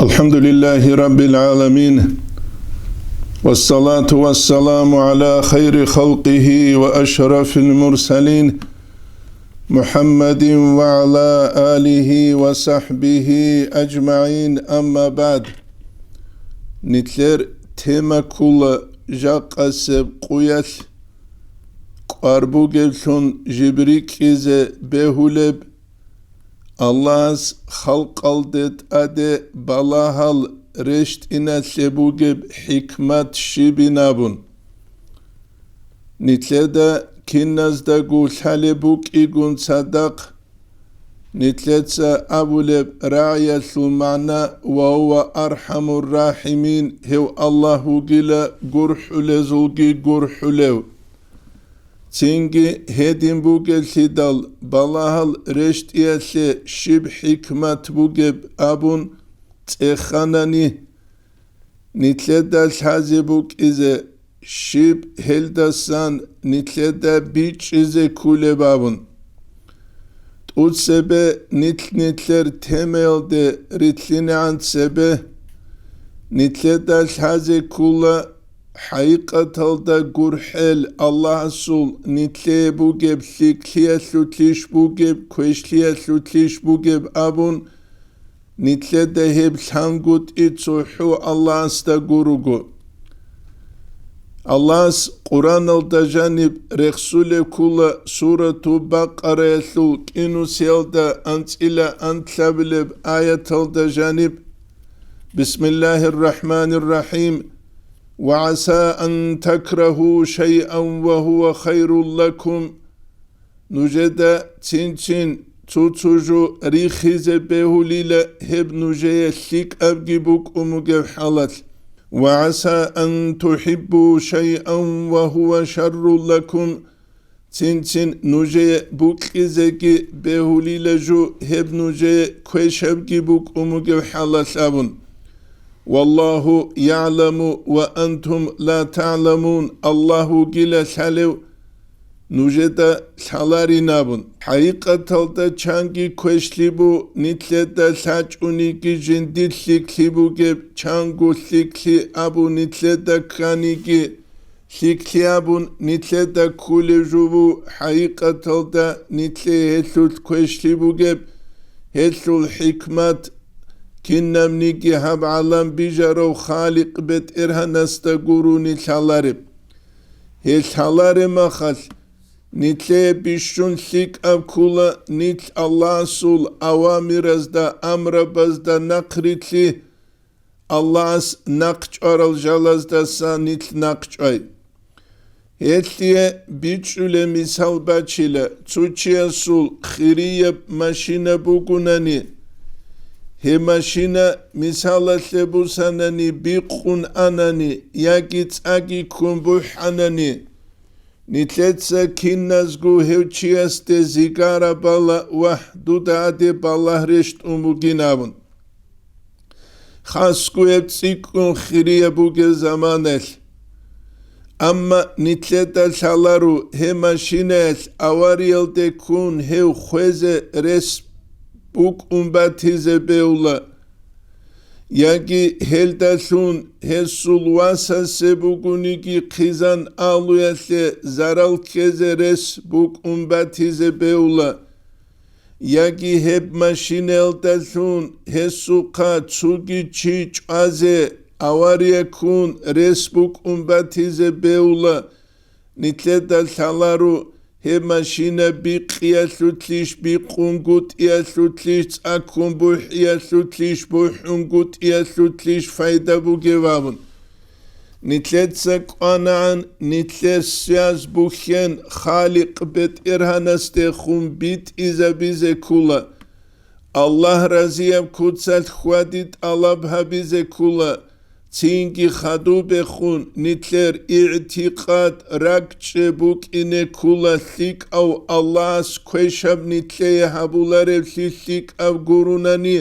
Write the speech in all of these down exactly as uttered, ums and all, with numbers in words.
الحمد لله رب العالمين، والصلاة والسلام على خير خلقه وأشرف المرسلين، محمد وعلى آله وصحبه أجمعين، أما بعد. Нилъер тема ккола жакъасеб къуялъ кӀвар бугеблъун жиб рикӀкӀизе бегьулеб, Аллагьас халкъалде тӀаде балагьал рещтӀиналъе бугеб хӀикмат щибин абун. Нилъеда киназдаго лъалеб букӀигун цадахъ, нилъеца абулеб рагӀиялъул магӀна: «Ва гьува архӀамур рахӀимин», гьев Аллагь вугила гурхӀулезулги гурхӀулев. Цинги гьедин бугеллъидал балагьал рещтӀиялъе щиб хӀикмат бугеб абун цӀеханани, нилъеда лъазе букӀизе, щиб гьелдасан нилъеда бичӀчӀизе ккулеб абун. ТӀуцебе нилъ-нилъер темаялде рилълъинегӀан цебе, нилъеда лъазе ккула хӀакъикъаталда гурхӀел Аллагьасул нилъее бугеб лъикӀлъиялъулъищ бугеб, квешлъиялъулъищ бугеб абун, нилъеда гьеб лъангутӀи цохӀо Аллагьасда гуруго. Аллагьас Къураналда жаниб рехсулеб ккула Сурату Бакъараялъул кӀинусиялда анцӀила анлъабилеб аяталда жаниб: بسم الله الرحمن الرحيم. وعسى أن تكرهوا شيئا وهو خير لكم. Нужеда цин-цин цо-цо жо рихизе бегьулила, гьеб нужее лъикӀабги букӀун бугеб хӀалалъ. وعسى أن تحبوا شيئا وهو شر لكم. Цин-цин нужее букӀизеги бегьулила жо, гьеб нужее квешабги букӀун бугеб хӀалалъ абун. والله يعلم وأنتم لا تعلمون. Аллагь вугила лъалев, нужеда лъаларин абун. ХӀакъикъаталда чанги квешлъи бу, нилъеда лъачӀониги жиндир лъикӀлъи бугеб, чанго лъикӀлъи абу нилъеда кканиги, лъикӀлъи абун нилъеда ккулев жо ву, хӀакъикъаталда нилъее гьелъулъ квешлъи бугеб, гьелъул хӀикмат кинабниги гьаб гӀалам бижарав Халикъ БетӀергьанасда гурони лъалареб. Гьел лъалареб махалъ, нилъее бищун лъикӀаб ккула нилъ Аллагьасул авамиразда, амрабазда нахърилълъи, Аллагьас нахъчӀварал жалаздаса нилъ нахъчӀвай. Гьелъие бичӀчӀулеб мисал бачила: цо чиясул хирияб машина бугунани, гьеб машина, мисалалъе бусанани, бикъун анани яги цӀаги ккун бухӀанани, нилъеца киназго гьев чиясде зигара бала: «Вагь, дуда гьаде балагь рещтӀун бугин», – абун. Хасго гьеб цӀикӀкӀун хирияб бугеб заманаялъ. Амма нилъеда лъаларо гьеб машинаялъ авариялде ккун гьев хвезе рес букӀун батизе бегьула. Яги гьелдалъун гьесул васасе бугониги хъизан агьлуялъе зарал ккезе рес букӀун батизе бегьула. Яги гьеб машинаялдалъун гьесухъа цоги чи чӀвазе авария ккун рес букӀун батизе бегьула. Нилъеда лъаларо гьеб машина бикъиялъулъищ, бикъунгутӀиялъулъищ, цӀаккун бухӀиялъулъищ, бухӀунгутӀиялъулъищ пайда бугев абун. Нилъеца кӀванагӀан нилъер связь бухьен Халикъ БетӀергьанасдехун битӀизабизе ккула. Аллагь разияб куцалъ хьвади тӀалаб гьабизе ккула, цинги хадубехун нилъер игӀтикъад ракӀчӀеб букӀине ккула лъикӀав Аллагьас квешаб нилъее гьабуларевлъи лъикӀаб гурунани,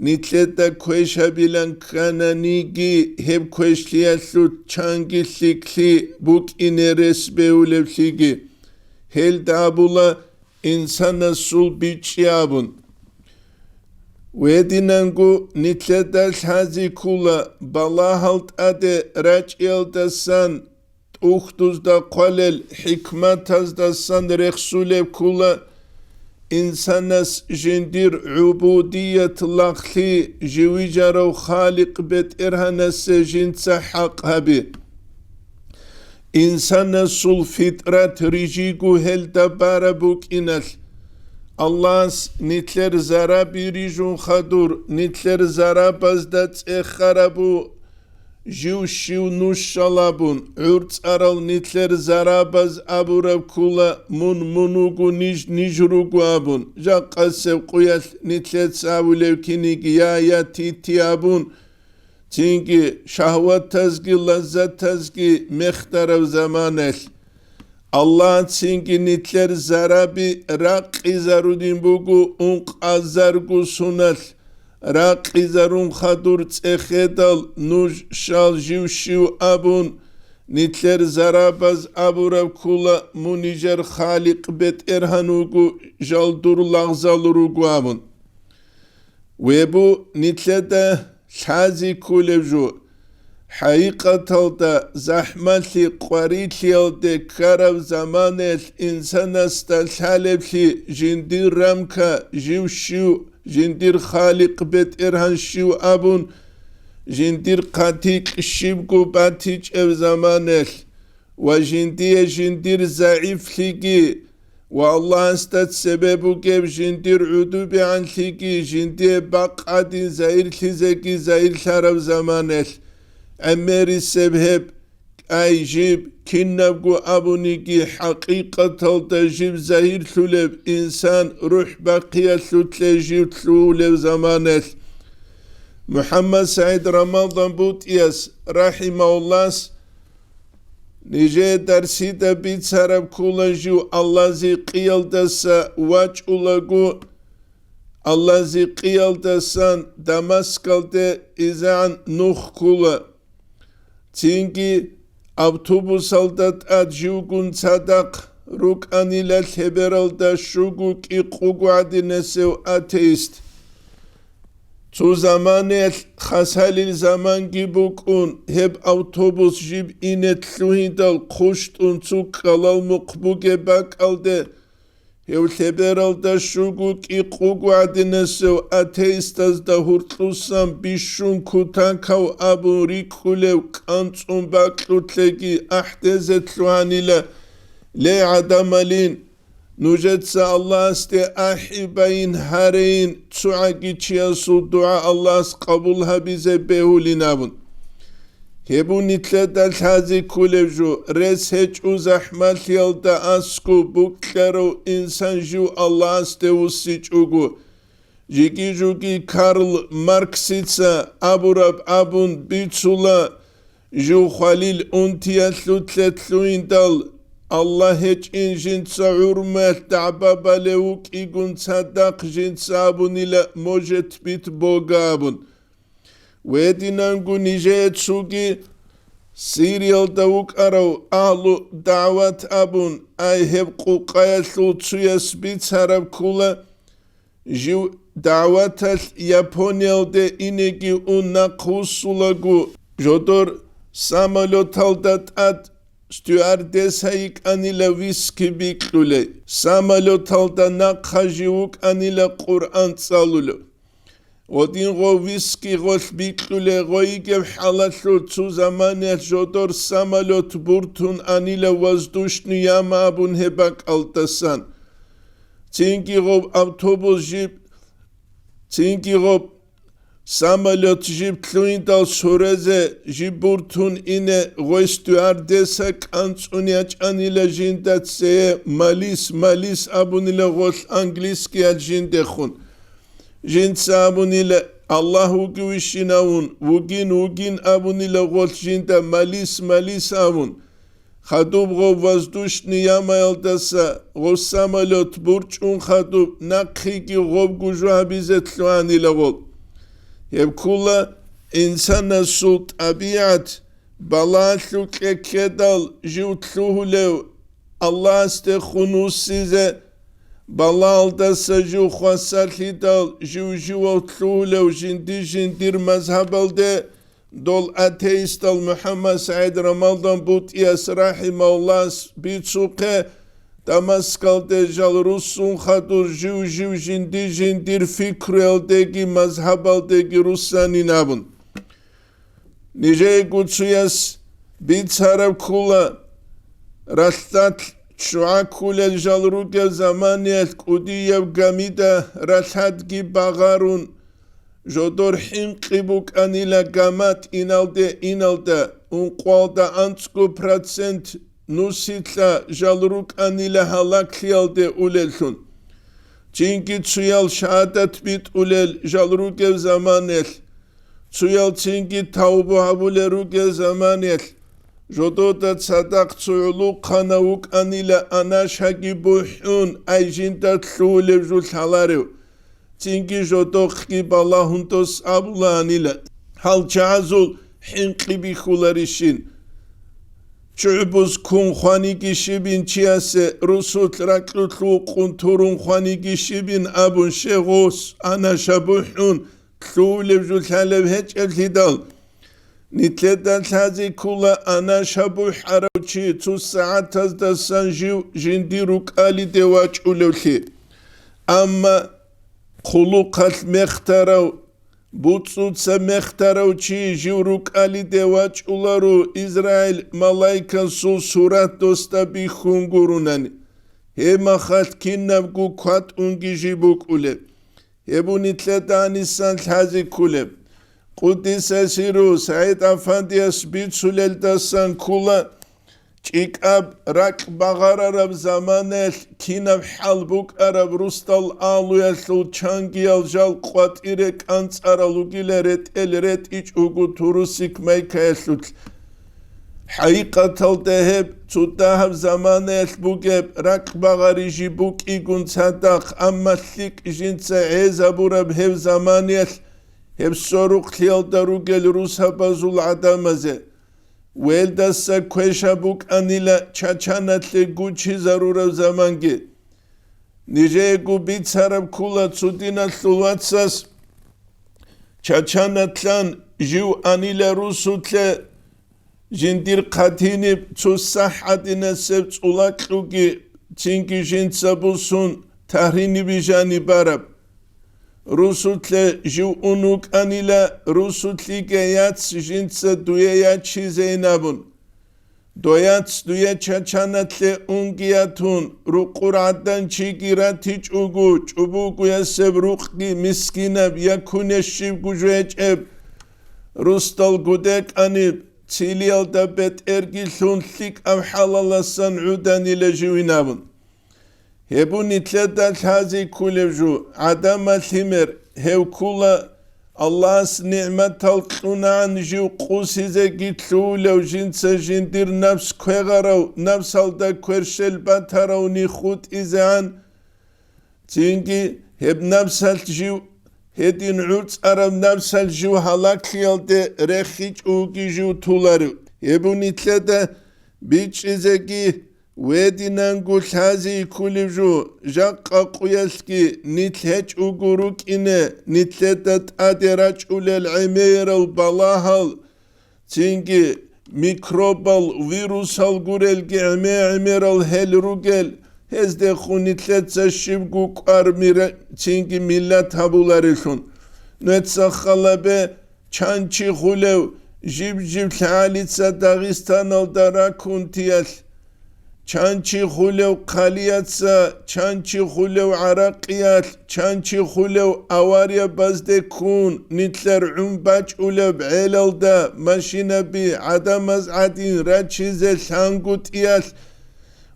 нилъеда квешабилан ккананиги, гьеб квешлъиялъул чанги лъикӀлъи букӀине рес бегьулевлъиги. Гьелда абула инсанасул бичӀчӀи абун. Гьединанго нилъеда лъази ккола балагьал тӀаде рачӀиялдасан, тӀухьдузда хъвалел хӀикматаздасан рехсулеб ккола, инсанас жиндир гӀубудият лагълъи, жив вижарав Халикъ БетӀергьанасе жинца хӀакъ гьаби. Инсанасул фитрат рижиго гьелда бараб букӀиналъ, Аллагьас нилъер зараби рижун хадур, нилъер зарабазда цӀехарабу жив щив нушал абун, гӀур цӀарал нилъер зарабаз абураб ккола, мун мун вуго, ниж ниж руго абун, жакъасеб къуялъ нилъеца абулев киниги я, я, ти, ти абун, цинги шагьватазги лаззатазги мехтараб заманалъ. Аллагьас цинги нилъер зараби ракъизарунин буго ункъазарго суналъ, ракъизарун хадур цӀехедал нуж щал жив щив абун, нилъер зарабаз абураб ккола, мун нижер Халикъ БетӀергьан вуго, жал дур лагъзал руго абун. Гьеб нилъеда лъази кколеб жо. ХӀакъикъаталда, захӀмалъи къварилъиялде ккараб заманаялъ инсанасда лъалеблъи жиндир рамка, жив щив, жиндир Халикъ БетӀергьан щив абун, жиндир хъатикь щибго батичӀеб заманаялъ ва жиндие жиндир загӀифлъиги ва Аллагьасда цебе бугеб жиндир гӀудубегӀанлъиги жиндие бакъ гьадин загьирлъизеги загьирлъараб заманалъ, гӀемерисеб гьеб, ай жиб, кинабго абуниги, хӀакъикъаталда жиб загьирлъулеб, инсан рухӀ-бахъиялъулъе жив лъугьулев заманалъ. МухӀаммад СагӀид Рамадан БутӀияс, рахӀимагьуллагь, нижее дарсида бицараб ккола жив Аллагьасе къиялдаса вачӀулаго, Аллагьасе къиялдасан Дамаскалде изегӀан нух ккола. Цинги автобусалда тӀад живгун цадахъ рукӀанила лъебералда щуго кӀикъуго гӀадинасев атеист. Цо заманаялъ хасалил заманги букӀун, гьеб автобус жиб ине лъугьиндал хъущтӀун цо кӀкӀалал мухъ бугеб бакӀалде, гьев лъебералда щуго кӀикъуго гӀадинасев атеистазда гьуркьусан бищун кутакав абун рикӀкӀулев кӀанцӀун бакьулъеги ахӀдезе лъугьанила: «Ле, гӀадамалин, нужеца Аллагьасде ахӀи байин гьарейин, цогӀаги чиясул дугӀа Аллагьас къабул гьабизе бегьулин», – абун. Гьеб нилъеда лъази кколеб жо, рес гьечӀо захӀмалъиялда аскӀо букӀарав инсан жив Аллагьасде вуссичӀого. Жиги-жуги Карл Марксица абураб абун бицула, жив хвалил унтиялъулъе лъугьиндал, Аллагь гьечӀин жинца гӀурмалъ дагӀба балев вукӀигун цадахъ жинца абунила: «Может быть, Бога», – абун. Гьединанго нижее цоги Сириялда вукӀарав агьлу дагӀват абун, ай гьеб къукъаялъул цуяс бицараб ккола, жив дагӀваталъ Япониялде инеги ун нахъвуссулаго, жодор самолеталда тӀад стюардесса йикӀанила виски бикьулей, самолеталда нахъа жив вукӀанила Къуръан цӀалулев. Гъодин гъов виски гъолъ бикьулей гъой йигеб хӀалалъулъ цо заманаялъ жодор самолет буртун анила воздушный яма абун гьеб бакӀалдасан. Цинги гъоб автобус жиб, цинги гъоб самолет жиб лъугьиндал сурезе жиб буртун ине гъой стюардесса кӀанцӀун ячӀанила жинда цее: «Малис, малис», – абунила гъолъ английскиялъ жиндехун. Жинца абунила: «Аллагь вугевищинавун, вугин, вугин», – абунила гъолъ жинда: «Малис, малис», – абун. Хадуб гъов воздушный ямаялдаса гъов самолет бурчӀун хадуб нахъеги гъобго жо гьабизе лъугьанила гъол. Гьеб ккола инсанасул тӀабигӀат, балагьалъукье ккедал жив лъугьулев Аллагьасдехун вуссизе, Балагьалдаса жив хвасарлъидал, жив-живав лъугьулев жинди-жиндир мазгьабалде, дол атеистал МухӀаммад СагӀид Рамалдан БутӀияс рахӀимагьуллагьас бицухъе, Дамаскалде жал руссун хадур жив-жив жинди-жиндир фикруялдеги мазгьабалдеги руссанин абун. Нижеего цуяс бицараб ккола, ралъдалъ ччугӀа кколел жал ругел заманиялъ кӀудияб гамида ралъадги багъарун, жодор хӀинкъи букӀанила гама тӀиналде иналда, ункъоялда анцӀго процент нусилъа жал рукӀанила гьалаклъиялде улеллъун. Цинги цуял шагьадат битӀулел жал ругел заманиялъ, цуял цинги тавбу гьабулел ругел заманиялъ, жодода цадахъ цо гӀулухъанав вукӀанила анашаги бухӀун, ай жинда лъугьулев жо лъаларев, цинги жодохъги балагьун дос абулаанила, гьал чагӀазул хӀинкъи бихьуларищин. ЧӀугӀбуз ккун хваниги щибин чиясе, русулъ ракьулъ вукъун турун хваниги щибин абун, щегъос анаша бухӀун, лъугьулев жо лъалев гьечӀеблъидал, нилъеда лъазе ккола анаша бухӀарав чи цо сагӀатаздасан жив жинди рукӀалиде вачӀулевлъи. Амма хъулухъалъ мехтарав, буцӀцӀуца мехтарав чи жив рукӀалиде вачӀуларо Израил малайкасул сурат досда бихьун гурунани, гьеб махалъ кинабго кватӀунги жиб букӀулеб. Гьеб нилъеда гьанисан лъазе кколеб. Къуддиса сирругьу СагӀид Афандияс бицулелдасан ккола, ЧӀикӀаб ракь багъарараб заманаялъ кинаб хӀал букӀараб русдал алуялъул чангиял жал къватӀире кӀанцӀарал ругила ретӀел ретӀичӀого турусик майкаялъулъ. ХӀакъикъаталда гьеб цо дагьаб заманаялъ бугеб ракь багъари жиб букӀигун цадахъ, амма лъикӀ жинца гӀезабураб гьеб заманиялъ гьеб сорухълъиялда ругел русабазул гӀадамазе. Велдаса квешаб букӀанила чачаналъе гучизарураб заманги. Нижеего бицараб ккола цо диналъул вацас чачаналъан жив анила русулъе, жиндир хъатиниб цо сахӀ гӀадинасеб цӀулакьуги, цинги жинца бусун тагьрини бижани бараб. Русулъе жив ун вукӀанила, русулъиги яц жинца дуе ячизейин абун. Дояц дуе чачаналъе унги ятун, рукъур гӀадан чиги ратичӀого, чӀубугуясеб рукъги мискинаб, якуне щибго жо гьечӀеб, русдал гудекӀаниб, цилиялда бетӀерги лъун лъикӀаб хӀалаласан гӀуданила живин абун. Гьеб нилъеда лъазе кколеб жо, гӀадамал лъимер, гьев ккола Аллагьас нигӀматал кьунагӀан жив къусизеги лъугьулев, жинца жиндир напс квегъарав, напсалда кверщел батарав нихутӀизегӀан. Цинги гьеб напсалъ жив, гьедин гӀуцӀараб напсалъ жив гьалаклъиялде рехичӀоги жив туларев. Гьеб нилъеда бичӀчӀизеги, вединанго лъазе кколеб жо, жакъа къуялъги нилъ гьечӀого рукӀине, нилъеда тӀаде рачӀулел гӀемерал балагьал, цинги микробал, вирусал гурелги гӀеме-гӀемерал гьел ругел, гьездехун нилъеца щибго кӀвар мира-, цинги миллат гьабуларелъун. Нуеца халабе, чан чи хулев, жиб-жиб лъагӀалица Дагъистаналда ракунтиялъ, чан чи хулев хъалияца, чан чи хулев гӀаракъиялъ, чан чи хулев авариябазде ккун, нилъер гӀун бачӀулеб гӀелалда машинаби гӀадамаз гӀадин рачизе лъангутӀиялъ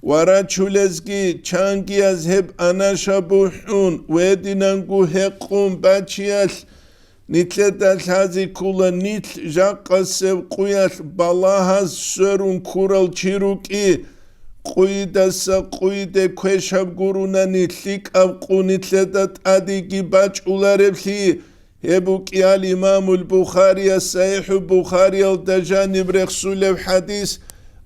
ва рачулезги чангияз гьеб анаша бухӀун, вединанго гьекъун бачиялъ, нилъеда лъазе ккола нилъ жакъасеб къуялъ балагьаз сверун ккурал чи рукӀи, къуйдаса къуйде квешаб гурунани лъикӀаб къу нилъеда тӀадеги бачӀулареблъи, гьеб букӀиал имамул Бухарияс СахӀихӀул Бухариялда жаниб рехсулеб хӀадис,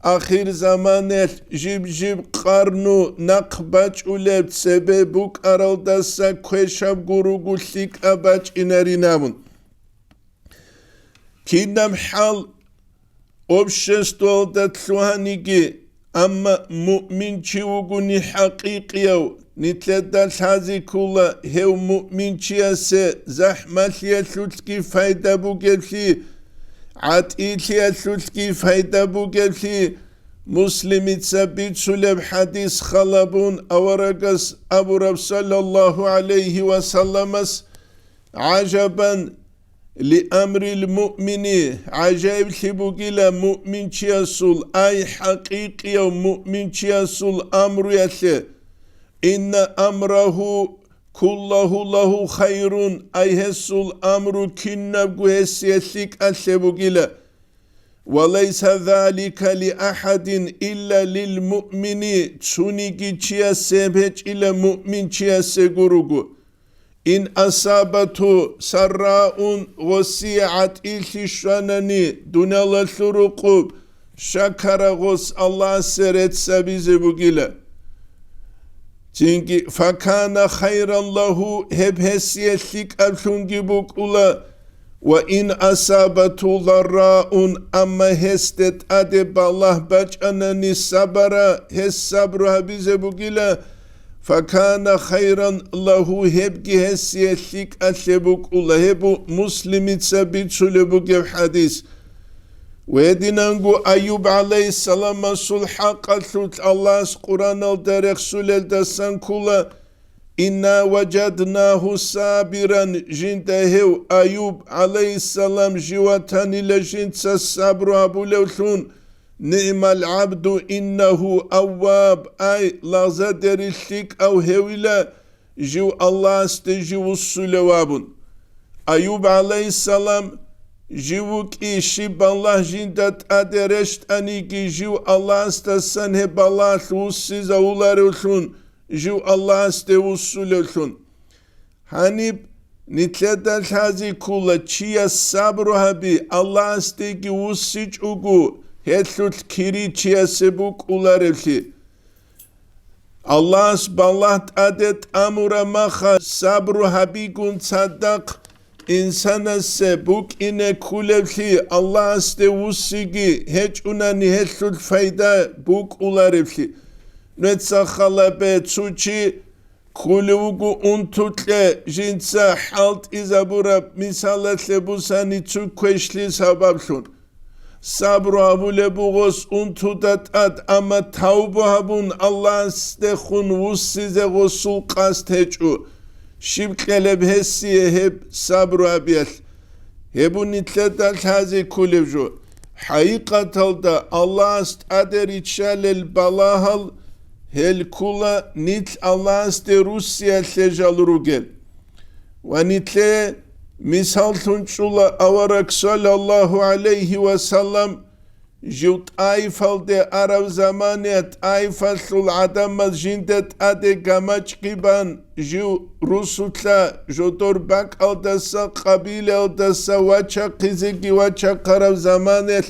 ахирзаманалъ жиб-жиб къарну нахъ бачӀулеб цебе букӀаралдаса квешаб гуруго лъикӀаб бачӀинарин абун. Кинаб хӀал обществалда лъугьаниги, амма муъминчи вугони хӀакъикъияв, нилъеда лъазе ккола гьев муъминчиясе захӀмалъиялъулъги пайда бугеблъи, гӀатӀилъиялъулъги пайда бугеблъи, Муслимица бицулеб хӀадис халабун аварагас абураб, саллаллагьу гӀалайгьи ва салламас: «ГӀажабан лиамрил муъмини», гӀажаиблъи бугила муъминчиясул, ай хӀакъикъияв муъминчиясул амруялъе, «инна амрагьу куллагьу лагьу хайрун», ай гьесул амру кинабго гьесие лъикӀалъе бугила. «Ва лайса залика ли ахадин илла лил муъмини», цониги чиясе гьеб гьечӀила муъминчиясе гуруго. «Ин асабату сарраун», гъосие гӀатӀилъи щванани дуниялалъул рукъуб, шакара гъос Аллагьасе рецц гьабизе бугила. Цинги, «факана хайран лагьу», гьеб гьесие лъикӀаблъунги букӀула, «ва ин асабату дарраун», амма гьесде тӀаде балагь бачӀанани сабара, гьес сабру гьабизе бугила, «факана хайран лагьу», гьебги гьесие лъикӀалъе букӀула, гьеб бу Муслимица бицулеб бугеб хӀадис. Гьединанго Аюб гӀалайгьиссаламасул хӀакъалъулъ Аллагьас Къуръаналда рехсулелдасан ккола: «Инна важаднагьу сабиран», жинда гьев Аюб гӀалайгьиссалам жив ватанила жинца сабру гьабулевлъун, «ниъмал гӀабду иннагьу авваб», ай, лагъзадери лъикӀав гьевила, жив Аллагьасде жив вуссулев абун. Аюб гӀалайгьиссалам жив вукӀи, щиб балагь жинда тӀаде рещтӀаниги, жив Аллагьасдасан гьеб балагьалъ вуссизавуларевлъун, жив Аллагьасде вуссулевлъун. Гьаниб нилъеда лъазе ккола, чияс сабру гьаби, Аллагьасдеги вуссичӀого, гьелъулъ кири чиясе букӀуларевлъи. Аллагьас балагь тӀаде тӀамураб маха сабру гьабигун цадахъ инсанасе букӀине кколеблъи, Аллагьасде вуссиги гьечӀунани гьелъулъ пайда букӀулареблъи. Нуеца халабе цо чи кколев вуго унтукье, жинца хӀалтӀизабураб мисалалъе бусани цо квешлъи сабаблъун. Сабру гьабулеб бугъос унтуда тӀад, амма тавбу гьабун Аллагьасдехун вуссизе гъосул къасд гьечӀо. Щиб кьелеб гьесие гьеб сабру гьабиялъ? Гьеб нилъеда лъазе кколеб жо. ХӀакъикъаталда Аллагьас тӀаде риччалел балагьал гьел ккола нилъ Аллагьасде руссиялъе жал ругел. Ва нилъее мисаллъун чӀула авараг, саллаллагьу гӀалайгьи ва саллам, жив ТӀаифалде араб замане ТӀаифалъул гӀадамаз жинда тӀаде гамачӀги бан, жив русулъа жодор бакӀалдаса, къабилаялдаса вачахъизеги вачахъараб заманалъ,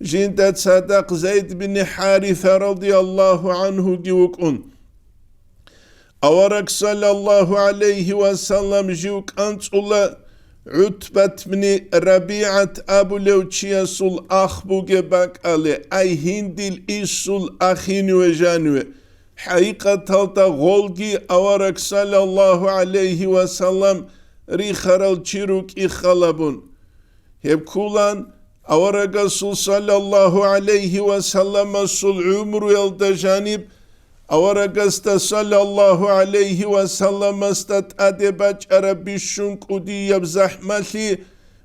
жинда цадахъ Зайд бин ХӀариса радияллагьу гӀанхуги вукӀун. Авараг, саллаллагьу гӀалайгьи ва саллам, жив кӀанцӀула ГӀутбат бни РабигӀат абулев чиясул ах бугеб бакӀалде, ай гьиндил исул ахиниве жаниве. ХӀакъикъаталда гъолги авараг, саллаллагьу гӀалайгьи ва саллам, рихарал чи рукӀи халабун. Гьеб кколан аварагасул, саллаллагьу гӀалайгьи ва салламасул, гӀумруялда жаниб, аварагасда, саллаллагьу гӀалайгьи ва салламасда, тӀаде бачӀараб бищун кӀудияб захӀмалъи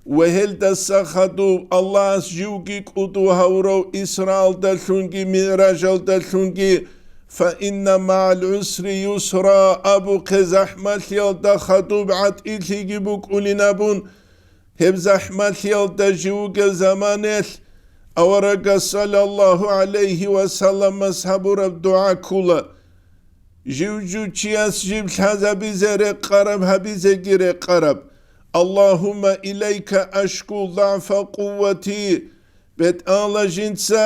ва гьелдаса хадуб Аллагьас живги кӀуду гьавурав Исраалдалъунги МигӀражалдалъунги, «Фа инна магӀал гӀусри юсра» абухъе, захӀмалъиялда хадуб гӀатӀилъиги букӀулин абун, гьеб захӀмалъиялда жив вугев заманаялъ аварагас, саллаллагьу гӀалайгьи ва салламас, гьабураб дугӀа ккола: «Жив-жив чияс жиб лъазабизе рекъараб гьабизеги рекъараб. Аллагьумма илайка ашку загӀфа къуввати». БетӀала жинца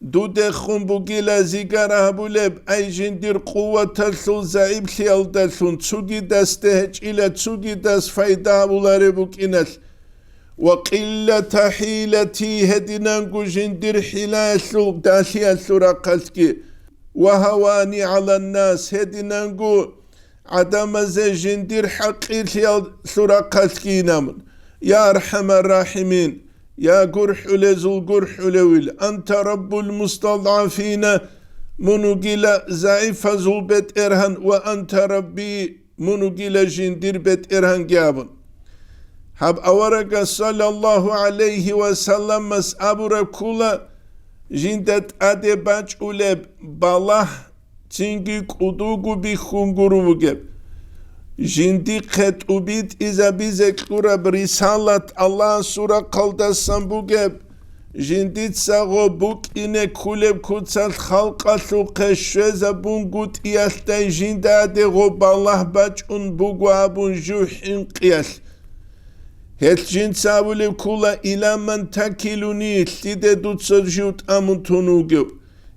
дудехун бугила зигара гьабулеб, ай жиндир къуваталъул загӀиплъиялдалъун цугидасде гьечӀила цугидас пайда гьабулареб букӀиналъ. Ва къиллата хӀилати, гьединанго жиндир хӀилаялъул далъиялъул рахъалъги, ва гьавани гӀаланнас, гьединанго гӀадамазе жиндир хӀакъирлъиялъул рахъалъги инамун. Я архӀамар рахӀимин, я гурхӀулезул гурхӀулевил, анта раббул мустадгӀафина, мун вугила загӀипазул бетӀергьан, ва анта рабби, мун вугила жиндир бетӀергьанги абун. Гьаб аварагас саллаллагьу гӀалайгьи ва салламас абураб ккула, жинда тӀаде бачӀулеб балагь цинги кӀудуго бихьун гуро бугеб. Жиндихъе тӀубитӀизабизе кьураб рисалат Аллагьасул рахъалдасан бугеб, жиндица гъо букӀине ккулеб куцалъ халкъалъухъе щвезабунгутӀиялъдай жиндаде гъо балагь бачӀун буго абун жив хӀинкъиялъ. Гьелъ жинца абулеб ккула, иламан такилуни, лъиде дуца жив тӀамун тун вугев.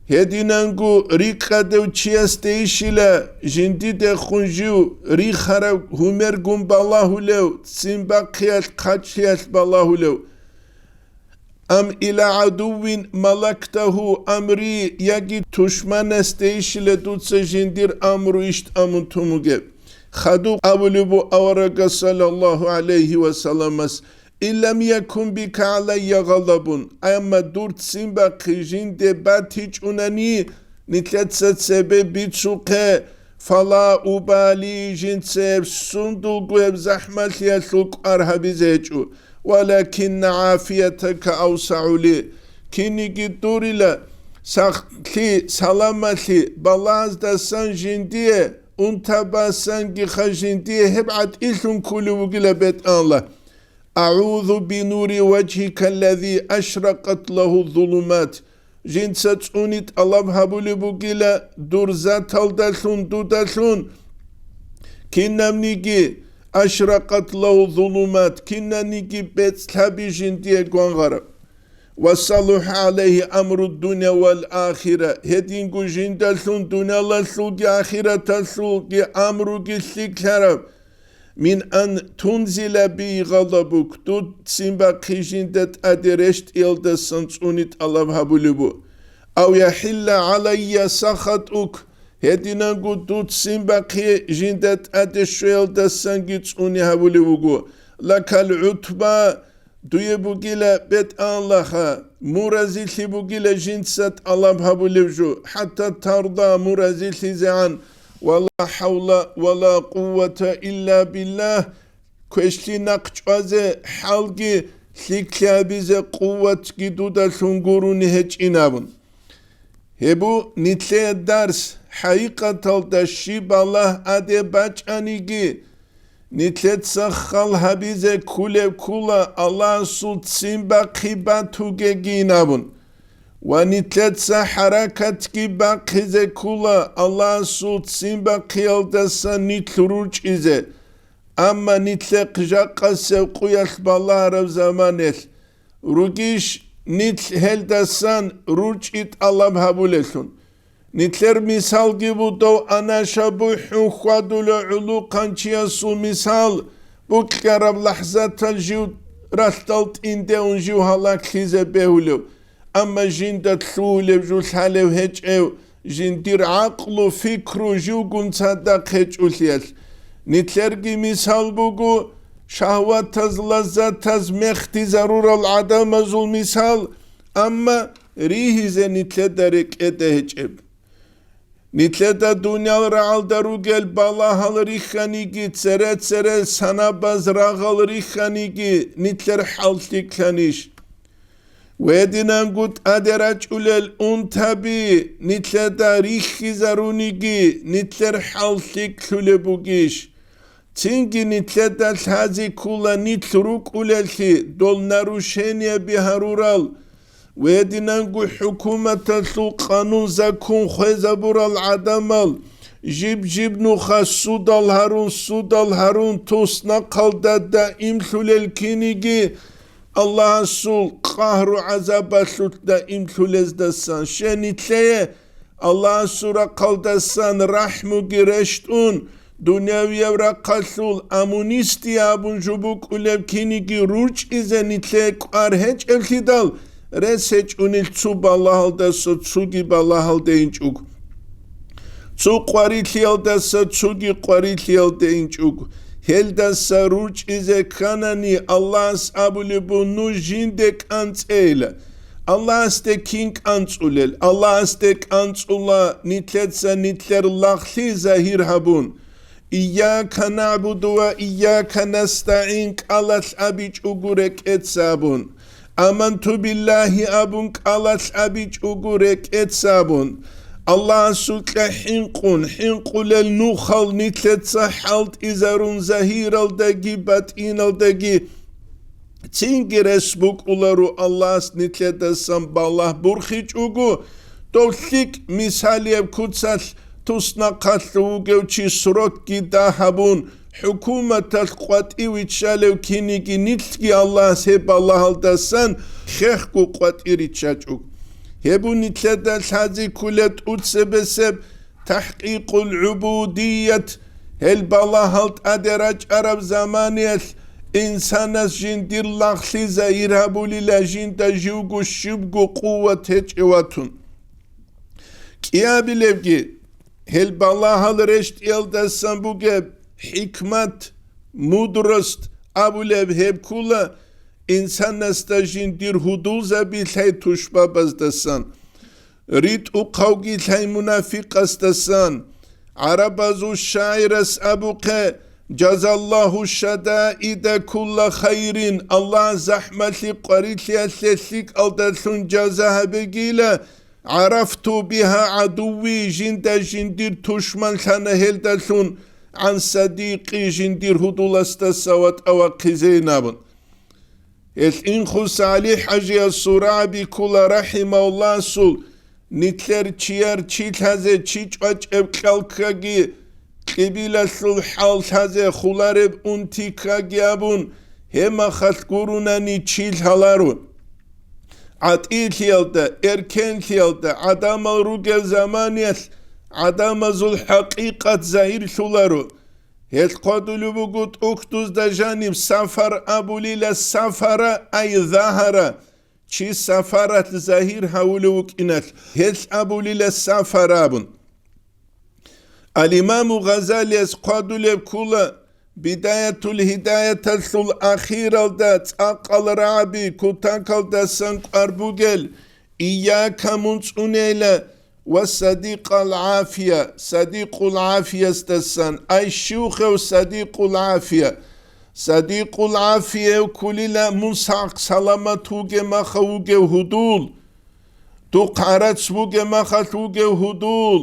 Гьединанго рикъадев чиясдейищила жиндидехун жив рихараб гьумергун балагьулев, ццин бахъиялъ хъачлъиялъ балагьулев? Ам ила гӀадуввин малактагьу амри, яги тушманасдейищила дуца жиндир амру иш тӀамун тун вугеб? Хадуб абулеб бу аварагас саллаллагьу гӀалайгьи ва салламас, «Ин лам якун бика гӀалайя гъадабун», амма дур ццин бахъи жинде батичӀунани, нилъеца цебе бицухъе, «фала убали», жинца гьеб сундулго гьеб захӀмалъиялъул кӀвар гьабизе гьечӀо, «валакинна гӀафиятака авсагӀули», кинниги дурила сахлъи, саламалъи, балагьаздасан жиндие, унтабасангиха жиндие гьеб гӀатӀилъун ккулев вугила бетӀанла. «АгӀузу бинури важгьика аллази ашракъат лагьу зулумат». Жинца цӀуни тӀалаб гьабулеб бугила дур заталдалъун дудалъун, кинабниги, ашракъат лагьу зулумат, кинаниги бецӀлъаби жиндие гвангъараб. «Ва салуха гӀалайгьи амру дунья вал ахира», гьединго жиндалъун дуниялалъулги ахираталъулги амруги лъикӀлъараб. «Мин ан тунзила би гъадабук», дур ццин бахъи жинда тӀаде рещтӀиялдасан цӀуни тӀалаб гьабулеб бу. «Ав яхӀилла гӀалайя сахатук», гьединанго дур ццин бахъи жинда тӀаде щвеялдасанги цӀуни гьабулев вуго. «Лакал гӀутба», дуе бугила бетӀанлаха, муразилъи бугила жинца тӀалаб гьабулев жо, хӀатта тарда, муразилъизегӀан, «Ва ла хӀавла ва ла къуввата илла биллагь», квешлъи нахъ чӀвазе хӀалги лъикӀлъи гьабизе къувватги дудалъун гурони гьечӀин абун. Гьеб бу нилъее дарс, хӀакъикъаталда щиб балагь тӀаде бачӀаниги, нилъеца хал гьабизе ккулеб ккула Аллагьасул ццин бахъи батугегин абун. Ва нилъеца хӀаракатги бахъизе ккула Аллагьасул ццин бахъиялдаса нилъ рурчӀизе. Амма нилъехъ жакъасеб къуялъ балагьараб заманалъ ругищ нилъ гьелдасан рурчӀи тӀалаб гьабулелъул? Нилъер мисалги буго, анаша бухӀун хьвадулев гӀулухъанчиясул мисал, букьараб лахӀзаталъ жив ралъдал тӀинде ун жив гьалаглъизе бегьулев. Амма жинда лъугьулеб жо лъалев гьечӀев, жиндир гӀакълу-фикру живгун цадахъ гьечӀолъиялъ. Нилъерги мисал буго, шагьватаз, лаззатаз мехдизарурал гӀадамазул мисал, амма ригьизе нилъеда рекӀеде гьечӀеб. Нилъеда дуниял рагӀалда ругел балагьал рихьаниги, цере-цере санабаз рагъал рихьаниги, нилъер хӀал лъикӀлъанищ? Гьединанго тӀаде рачӀулел унтаби нилъеда рихьизаруниги, нилъер хӀал лъикӀлъулеб бугищ? Цинги нилъеда лъази ккула нилъ рукӀулеллъи, дол нарушениеби гьарурал, гьединанго хӀукуматалъул къанун-закон хвезабурал гӀадамал, жиб-жиб нуха судал гьарун, судал гьарун, туснахъалда даимлъулел киниги, Аллагьасул къагьру-гӀазабалъулъ даимлъулездасан, щай нилъее Аллагьасул рахъалдасан рахӀмуги рещтӀун, дунявияб рахъалъул амунистия абун жо букӀулеб киниги ручӀизе нилъее кӀвар гьечӀеблъидал, рес гьечӀунел цо балагьалдаса цоги балагьалде инчӀого. Цо къварилъиялдаса цоги къварилъиялде инчӀого. Гьелдаса ручӀизе кканани, Аллагьас абулеб буго: «Нуж жинде кӀанцӀейила». Аллагьасде кин кӀанцӀулел? Аллагьасде кӀанцӀула нилъеца нилъер лагълъи загьир гьабун. «Ийяка нагӀбуду ва ийяка настагӀин» кӀалалъ абичӀого рекӀеца абун. «Аманту биллагьи» абун кӀалалъ абичӀого рекӀеца абун. Аллагьасукьа хӀинкъун, хӀинкъулел нухал нилъеца хӀалтӀизарун загьиралдаги батӀиналдаги. Цинги рес букӀуларо Аллагьас нилъедасан балагь борхичӀого, дов лъикӀ мисалияб куцалъ туснахъалъув вугев чи срокги дагь гьабун, хӀукуматалъ къватӀив виччалев киниги нилъги Аллагьас гьеб балагьалдасан хехго къватӀир риччачӀого. Гьеб нилъеда лъазе ккола тӀуцебесеб тахӀкъикъул гӀубудият, гьел балагьал тӀаде рачӀараб заманиялъ инсанас жиндир лагълъи загьир гьабулила жинда живго щибго къуват гьечӀев ватун. КӀиабилебги, гьел балагьал рещтӀиялдасан бугеб хӀикмат, мудрость абулеб гьеб ккола инсанасда жиндир гьудулзаби лъай тушбабаздасан. РитӀухъавги лъай мунафикъасдасан. ГӀарабазул шагӀирас абухъе: «Жазаллагьу шадаида кулла хайрин», Аллагь захӀмалъи къварилъиялъе лъикӀалдалъун жаза гьабегила, «гӀарафту бигьа гӀадувви», жинда жиндир тушман лъана гьелдалъун, «гӀан садикъи», жиндир гьудуласдаса ватӀа вахъизейин абун. Гьелъ Инхус ГӀали-хӀажиясул рагӀаби ккола, рахӀимагьуллагьасул, нилъер чияр чи лъазе, чи чӀвачӀеб кьал ккаги, кьибилалъул хӀал лъазе хулареб унти ккаги абун, гьеб махалъ гурунани чи лъаларо. ГӀатӀилъиялда, эркенлъиялда гӀадамал ругел заманиялъ гӀадамазул хӀакъикъат загьирлъуларо. Гьелъ хъвадулеб буго тӀухьдузда жаниб сафар абулила, сафара, ай загьара, чи сафаралъ загьир гьавулев вукӀиналъ, гьелъ абулила сафар абун. Ал-Имаму Гъазалияс хъвадулеб ккола, Бидаятул гьидаяталъул ахиралда цӀакъал рагӀаби кутакалдасан кӀвар бугел, «Ийяка», мун цӀунейла, «ва садикъал гӀафия», садикъул гӀафиясдасан. Ай, щивхев садикъул гӀафия? Садикъул гӀафия гьев кколила мун сагъ-саламат вугеб махав вугев гьудул, духъ гӀарац бугеб махалъ вугев гьудул,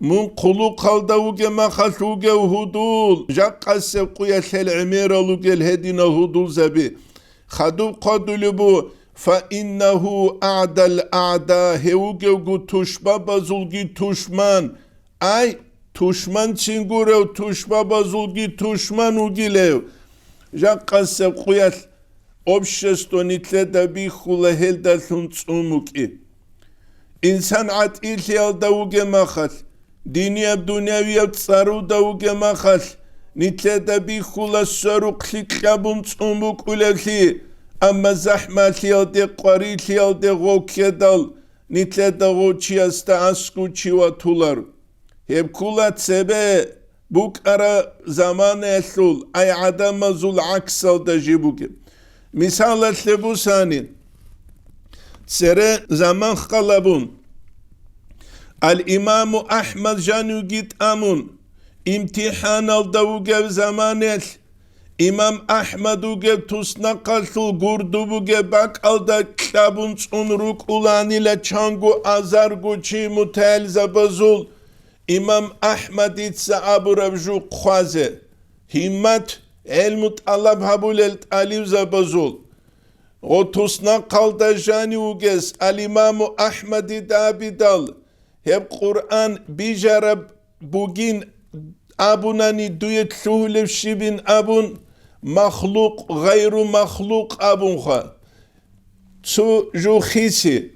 мун хъулухъалда вугеб махалъ вугев гьудул, жакъасеб къуялъ гьел гӀемерал ругел гьединал гьудулзаби. Хадуб хъвадулеб бу: «Фа иннагьу агӀдал агӀда», гьев вугевго тушбабазулги тушман. Ай, тушманцин гурев, тушбабазулги тушман вугилев. Жакъасеб къуялъ общество нилъеда бихьула гьелдалъун цӀун букӀи. Инсан гӀатӀилъиялда вугеб махалъ, динияб-дунявияб цӀаруда вугеб махалъ, нилъеда бихьула сверухълъи кьабун цӀун букӀулевлъи, амма захӀмалъиялде, къварилъиялде гъов ккедал, нилъеда гъов чиясда аскӀов чи ватулар. Гьеб ккола цебе букӀараб заманаялъул, ай гӀадамазул гӀаксалда жиб бугеб. Мисалалъе бусани, цере заман хал гьабун, ал-Имаму АхӀмад жанивги тӀамун, имтихӀаналда вугев заманаялъ, Имам АхӀмад вугев туснахъалъул гурду бугеб бакӀалда кьабун цӀун рукӀуланила чанго азарго чи мутагӀилзабазул имам АхӀмадица абураб жо хъвазе, гьиммат, гӀелму тӀалаб гьабулел тӀалибзабазул. Гъо туснахъалда жанив вугес ал-Имаму АхӀмадида абидал, гьеб Къуръан бижараб бугин абунани, дуе лъугьулеб щибин абун, махлукъ, гъайру махлукъ абунха. Цо жо хиси,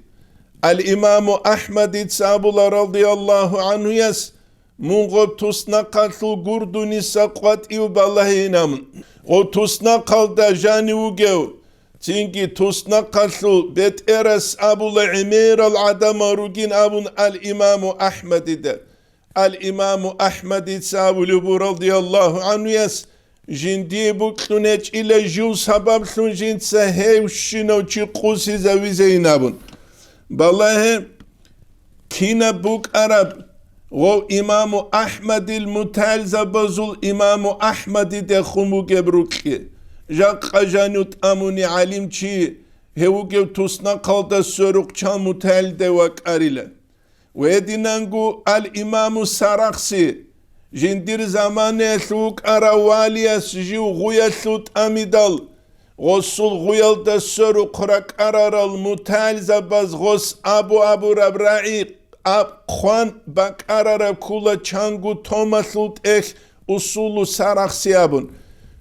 ал-Имаму Ахмадица абула радияллагьу гӀанхуяс, мун гъоб туснахъалъул гурдуниса къватӀив балагьейин абун, гъоб туснахъалда жанив вугев, цинги туснахъалъул бетӀерас абула гӀемерал гӀадамал ругин абун ал-Имаму Ахмадида. Ал-Имаму Ахмадица абулеб буго радияллагьу гӀанхуяс, жиндие букьун гьечӀила жив сабаблъун жинца гьевщинав чи къусизавизейин абун. Балагье, кинаб букӀараб гъов Имаму Ахмадил мутагӀилзабазул Имаму Ахмадидехун бугеб рукьи, жакъа жанив тӀамуни гӀалимчи, гьев вугев туснахъалда сверухъ чан мутагӀилде вакӀарила. Гьединанго ал-Имаму Сарахси, жиндир заманаялъ вукӀарав валияс жив гъуялъул тӀамидал, гъосул гъуялда сверухъ ракӀарарал мутагӀилзабаз гъос абу-абураб рагӀи аб хъван бакӀарараб ккула чанго томалъул тӀехь Усулу Сарахси абун.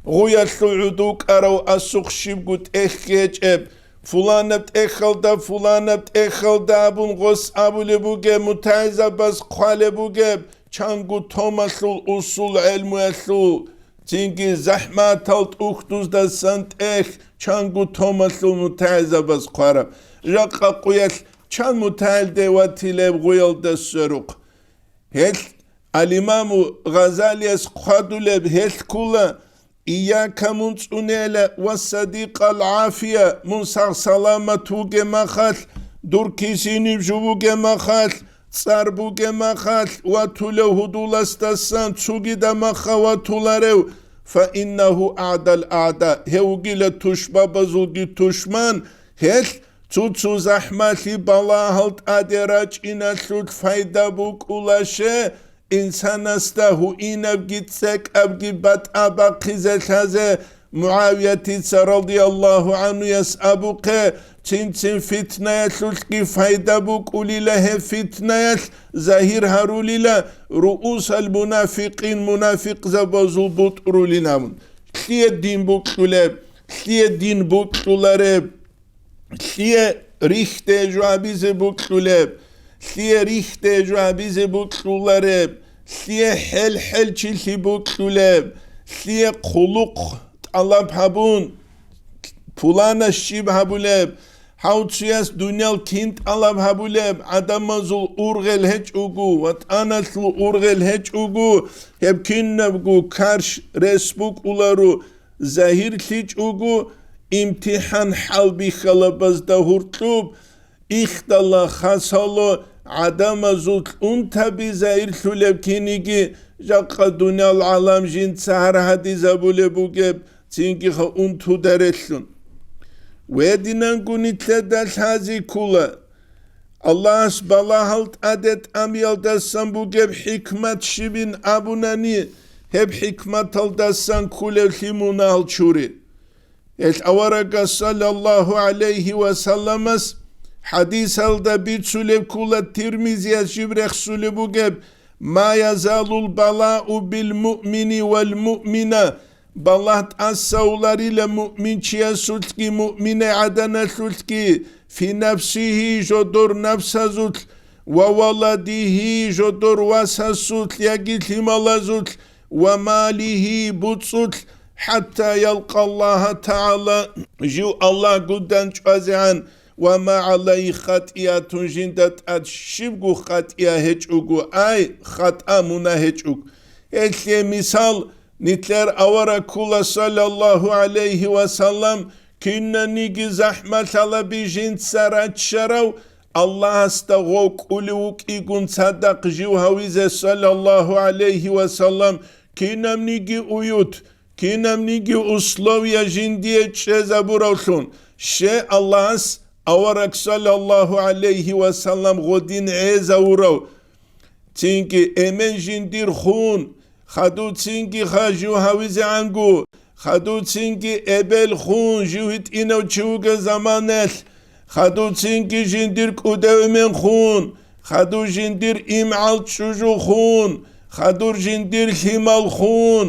Гъуялъул гӀуду кӀарав асухъ щибго тӀехь гьечӀеб, фуланаб тӀехьалда, фуланаб тӀехьалда абун гъос абулеб бугеб, мутагӀилзабаз хъвалеб бугеб, чанго томалъул усул гӀелмуялъул, цинги захӀматал тӀухьдуздасан тӀехь чанго томалъул мутагӀилзабаз хъвараб. Жакъа къуялъ чан мутагӀилде ватилеб гъуялда сверухъ. Гьелъ ал-Имаму Гъазалияс хъвадулеб гьелъ ккула: «Ийяка, мун цӀунела, ва садикъал гӀафия, мун сагъ-саламат вугеб махалъ, дур кисиниб жо бугеб махалъ, цӀар бугеб махалъ, ватулев гьудуласдасан цогидаб маха ватуларев, фа иннагьу агӀдал агӀда, гьев вугила тушбабазулги тушман, гьелъ цо-цо захӀмалъи балагьал тӀаде рачӀиналъулъ пайда букӀулаще, инсанасда гьуинабги цӀекӀабги батӀа бахъизе лъазе». МугӀавиятица радияллагьу гӀанхуяс абухъе, цин-цин фитнаялъулъги пайда букӀулила гьеб фитнаялъ, загьир гьарулила руусал мунафикъин, мунафикъзабазул бутӀрулин абун. Лъие дин букьулеб? Лъие дин букьулареб? Лъие рихьде жо гьабизе букьулеб? Лъие рихьде жо гьабизе букьулареб? Лъие хӀел-хӀелчилъи букьулеб? Лъие хъулухъ тӀалаб гьабун, пуланас щиб гьабулеб? Гьав цуяс дуниял кин тӀалаб гьабулеб? ГӀадамазул ургъел гьечӀого, ватӀаналъул ургъел гьечӀого, гьеб кинабго карш рес букӀуларо, загьирлъичӀого, имтихӀан хӀалбихьалабазда гьуркьуб, ихдала хасало гӀадамазул унтаби загьирлъулеб киниги, жакъа дуниял гӀалам жинца гьаргьадизабулеб бугеб, цинги ха унтуда релълъун. Гьединанго нилъеда лъази ккула. Аллагьас балагьал тӀаде тӀамиялдасан бугеб хӀикмат щибин абунани, гьеб хӀикматалдасан кколеблъи мунагьал чури. Гьелъ аварагас, саллаллагьу гӀалайгьи ва салламас, хӀадисалда бицулеб ккула, Тирмизияс жиб рехсулеб бугеб: «Ма язалул балау бил муъмини вал муъмина», балагь тӀасауларила муъминчиясулъги муъминай гӀаданалъулъги, фи нафсигьи, жодор нафсазулъ, ва валадигьи, жодор васасулъ яги лъималазулъ, ва малигьи, буцӀцӀулъ, хӀатта ялкъа Аллагьа тагӀала, жив Аллагь гудан чӀвазегӀан, ва ма гӀалайгьи хатӀиятун, жинда тӀад щибго хатӀия гьечӀого, ай, хатӀа, мунагь гьечӀого. Гьелъие мисал, нилъер авараг ккола, саллаллагьу гӀалайгьи ва саллам, кинаниги захӀмалъалаби жинца раччарав, Аллагьасда гъов кӀулев вукӀигун цадахъ жив гьавизе, саллаллагьу гӀалайгьи ва саллам, кинабниги уют, кинабниги условия жиндие чӀезабуравлъун, ще Аллагьас авараг, саллаллагьу гӀалайгьи ва саллам, гъодин гӀезавурав. Цинги эмен жиндир хун, хадув цинги ха жив гьавизегӀанго, хадув цинги эбел хун жив гьитӀинав чи вугев заманалъ, хадув цинги жиндир кӀудев эмен хун, хадув жиндир имгӀал чӀужу хун, хадур жиндир лъимал хун,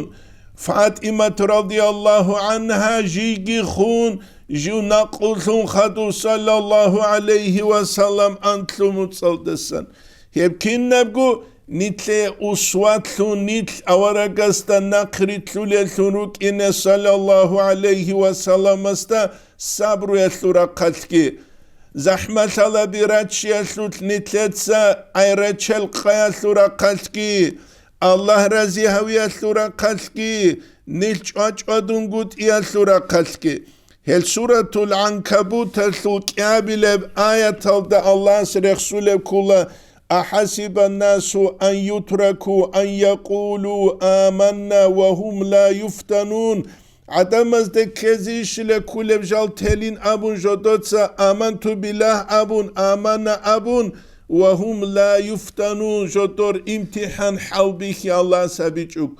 ФатӀимат радияллагьу гӀангьа жийги хун, жив накъуллъун хадур саллаллагьу гӀалайгьи ва саллам анлъу муцӀалдасан. Гьеб кинабго нилъее усватлъун, нилъ аварагасда нахърилълъулеллъун рукӀине саллаллагьу гӀалайгьи ва салламасда сабруялъул рахъалъги, захӀмалъалаби раччиялъулъ нилъеца гӀайрачел къаялъул рахъалъги, Аллагь разигьавиялъул рахъалъги, нилъ чӀвачӀвадунгутӀиялъул рахъалъги. Гьел суратул ГӀанкабуталъул кӀиабилеб аяталда Аллагьас рехсулеб ккола: «Ахасибан-насу ан ютраку ан якъулу аманна ва гьум ла юфтанун». ГӀадамазда ккезейищила кколеб жал телин абун жодоца аманту биллагь абун, амана абун, ва гьум ла юфтанун, жодор имтихӀан хӀалбихьи Аллагьас гьабичӀого.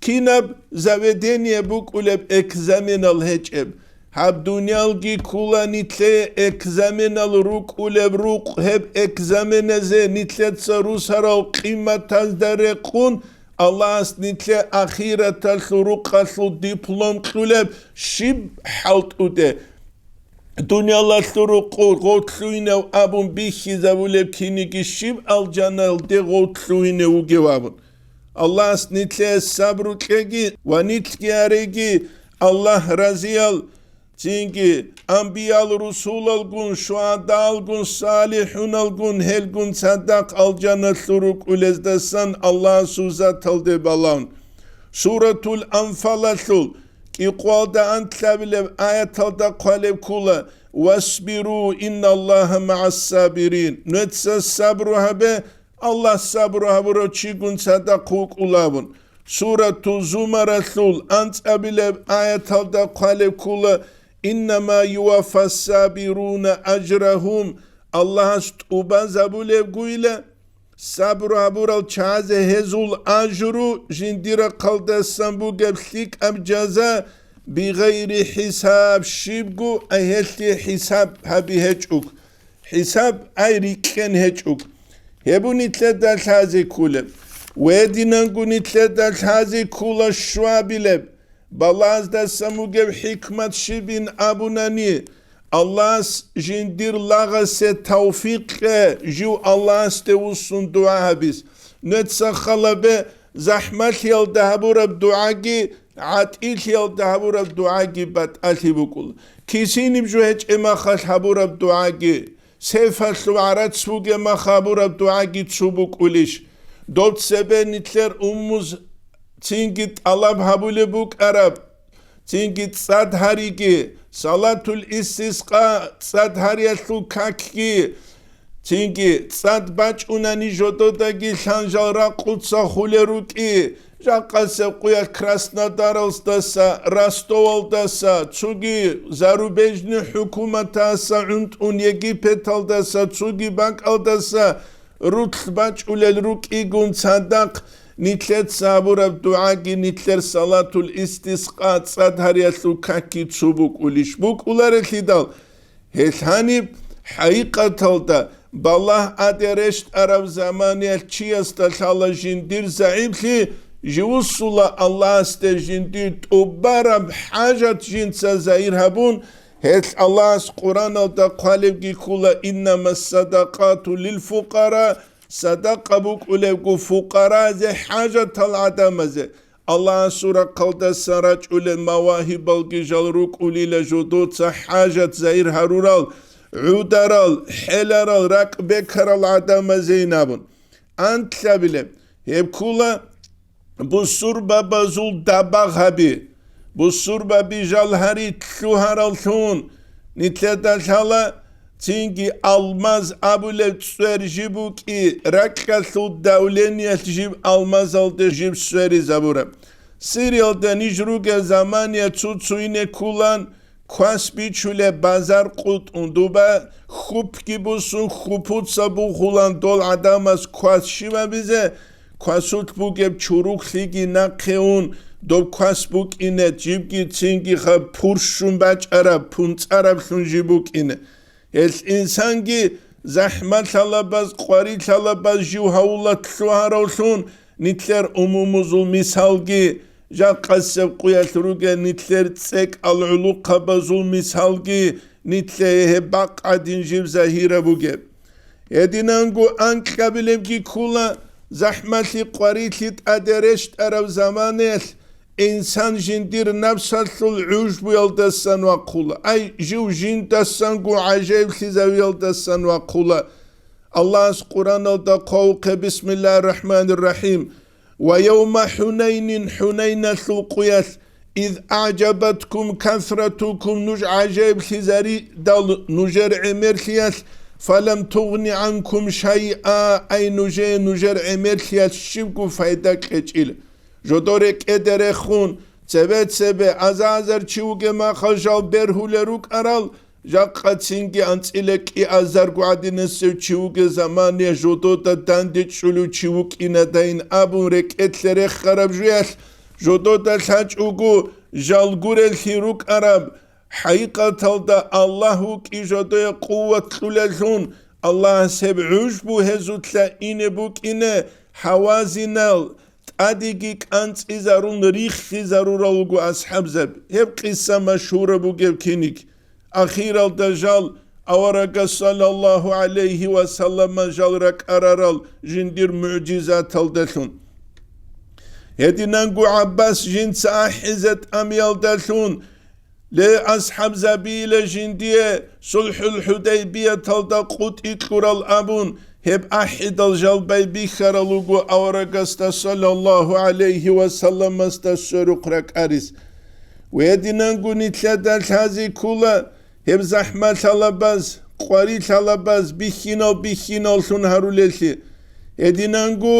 Кинаб заведение букӀулеб экзаменал гьечӀеб? Гьаб дуниялги ккола нилъее экзаменал рукӀулеб рукъ, гьеб экзаменазе нилъеца русарал къиматазда рекъун, Аллагьас нилъее ахираталъул рукъалъул диплом кьулеб щиб хӀалтӀуде? Дуниялалъул рукъу гъов лъугьинев абун бихьизабулеб киниги щиб алжаналде гъов лъугьинев вугев абун. Аллагьас нилъее сабру кьеги ва нилъги ареги Аллагь разиял, цинги анбиял-русулалгун, шугьадаалгун, салихӀуналгун, гьелгун цадахъ алжаналъур рукӀулездасан Аллагьасул заталде балагьун. Суратул Анфалалъул кӀикъоялда анлъабилеб аяталда хъвалеб ккола: «Васбиру, инналлагьа магӀас-сабирин». Нужеца сабру гьабе, Аллагь сабру гьабурав чигун цадахъ вукӀулавун. Сурату Зумаралъул анцӀабилеб аяталда хъвалеб ккола: «Иннама юваффас-сабируна ажрагьум», Аллагьас тӀубазабулебгойила сабру гьабурал чагӀазе гьезул ажру, жиндир рахъалдасан бугеб лъикӀаб жаза, бигъайри хӀисаб, щибго гьелъие хӀисаб гьаби гьечӀого. ХӀисаб ай рикӀкӀен гьечӀого. Гьеб нилъеда лъазе кколеб. Гьединанго нилъеда лъазе ккола щвабилеб. Балагьаздасан бугеб хӀикмат щибин абунани, Аллагьас жиндир лагъасе тавфикъ кье, жив Аллагьасде вуссун дугӀа гьабиз. Нужеца халабе, захӀмалъиялда гьабураб дугӀаги, гӀатӀилъиялда гьабураб дугӀаги батӀалъи букӀула. Кисиниб жо гьечӀеб махалъ гьабураб дугӀаги, сефалъул гӀарац бугеб мах гьабураб дугӀаги цо букӀулищ? Доб цебе нилъер уммуз цинги тӀалаб гьабулеб букӀараб, цинги цӀад гьариги, салатул истискъа цӀад гьариялъул какги, цинги цӀад бачӀунани жододаги лъан жал ракъуца хулел рукӀи, жакъасеб къуялъ Краснодаралдаса, Ростовалдаса, цоги зарубежный хӀукуматаса гӀунтӀун Египеталдаса, цоги бакӀалдаса рулъ бачӀулел рукӀигун цадахъ, нилъеца гьабураб дугӀаги, нилъер салатул истискъа цӀад гьариялъул какги цо букӀулищ? БукӀуларелъидал, гьелъ гьаниб хӀакъикъаталда балагь аде рещтӀараб заманаялъ чиясда лъала жиндир загӀиплъи, живуссула Аллагьасде жиндир тӀубараб хӀажат жинца загьир гьабун, гьелъ Аллагьас Къуръаналда хъвалебги ккола: «Иннама садакъату лил фукъара», садакъа букӀулебго фукъаразе, хӀажатал гӀадамазе. Аллагьасул рахъалдасан рачӀулел мавагьибалги жал рукӀулила жодоца хӀажат загьир гьарурал, гӀударал, хӀеларал, ракӀ бекарал гӀадамазейин абун. Анлъабилеб, гьеб ккола бусурбабазул дабагъаби. Бусурбаби жал гьари лъугьараллъун, нилъеда лъала цинги алмаз абулеб цӀвер жиб букӀи, ракьалъул давлениялъ жиб алмазалде жиб сверизабураб. Сириялда ниж ругел замания цу-цуйне ккулан, квас бичулеб базар къутӀун, дуба хьупги бусун, хьупуца бухулан дол гӀадамаз квас щибабизе, квасулъ бугеб чуруклъиги нахъе ун, доб квас букӀине, жибги цинги хаб пурщун бачӀараб, пунцӀараблъун жиб букӀине. Гьелъ инсанги захӀмалъалабаз, къварилъалабаз жив гьавулат лъугьаравлъун, нилъер умумузул мисалги, Жакъасеб къуялъ ругел нилъер цӀекӀал гӀулухъабазул мисалги нилъее гьеб бакъ гӀадин жиб загьираб бугеб. Гьединанго анкьабилебги ккола, захӀмалъи къварилъи тӀаде рещтӀараб заманаялъ инсан жиндир напсалъул гӀужбуялдасан вахъула. Ай, жив жиндасанго гӀажаиблъизавиялдасан вахъула. Аллагьас Къураналда хъвавухъе: «Бисмиллагьир рахӀманир рахӀим. Ва явма ХӀунайнин», ХӀунайналъул къуялъ, «из аъжабаткум касратукум», нуж гӀажаиблъизаридал нужер гӀемерлъиялъ, «фалам тугъни гӀанкум шайъа», ай, нужее нужер гӀемерлъиялъ щибго пайда кьечӀила. Жодор рекӀеде рехун, цебе-цебе аза-азар чи вугеб махал жал бергьулел рукӀарал, жакъа цинги анцӀила кӀиазарго гӀадинасев чи вугеб замане жодода дандечӀулев чи вукӀинадайин абун рекӀелъе рехараб жуялъ, жодода лъачӀого жал гуреллъи рукӀараб. ХӀакъикъаталда Аллагь вукӀи жодое къуват кьулеллъун, Аллагьас гьеб гӀужбу гьезулъа ине букӀине, хӀавазинал тӀадеги кӀанцӀизарун риххизарурал руго асхӀабзаби. Гьеб къиса машгьураб бугеб киниг. Ахиралда жал аварагас саллаллагьу гӀалайгьи ва саллама жал ракӀарарал жиндир мугӀжизаталдалъун. Гьединанго ГӀаббас жинца ахӀизе тӀамиялдалъун, ле, асхӀабзабийила жиндие СулхӀул ХӀудайбияталда къутӀи кьурал абун, гьеб ахӀидал жал байбихьарал руго аварагасда саллаллагьу гӀалайгьи ва салламасда сверухъ ракӀарис. Гьединанго нилъеда лъази ккола гьеб захӀмалъалабаз, къварилъалабаз бихьинал-бихьиналлъун гьарулеллъи. Гьединанго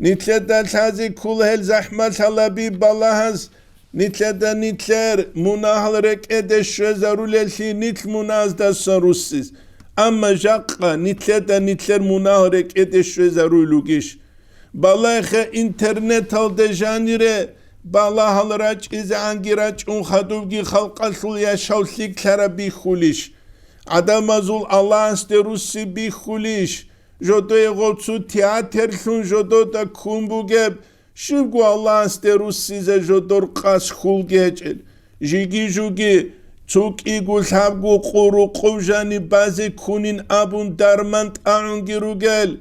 нилъеда лъази ккола гьел захӀмалъалаби балагьаз, нилъеда нилъер мунагьал рекӀеде щвезарулеллъи нилъ мунагьаздасан руссис. Амма жакъа нилъеда нилъер мунагьал рекӀеде щвезаруй лугищ? Балагье, интернеталде жанире балагьал рачӀизегӀанги рачӀун хадубги халкъалъул яшав лъикӀлъараб бихьулищ? ГӀадамазул Аллагьасде русси бихьулищ? Жодое гъоцу театрлъун жодода ккун бугеб, щибго Аллагьасде руссизе жодор къас хьулги гьечӀел. Жиги-жуги, цо кӀиго-лъабго къо-рукъов жаниб базе ккунин абун дарман тӀагӀунги ругел.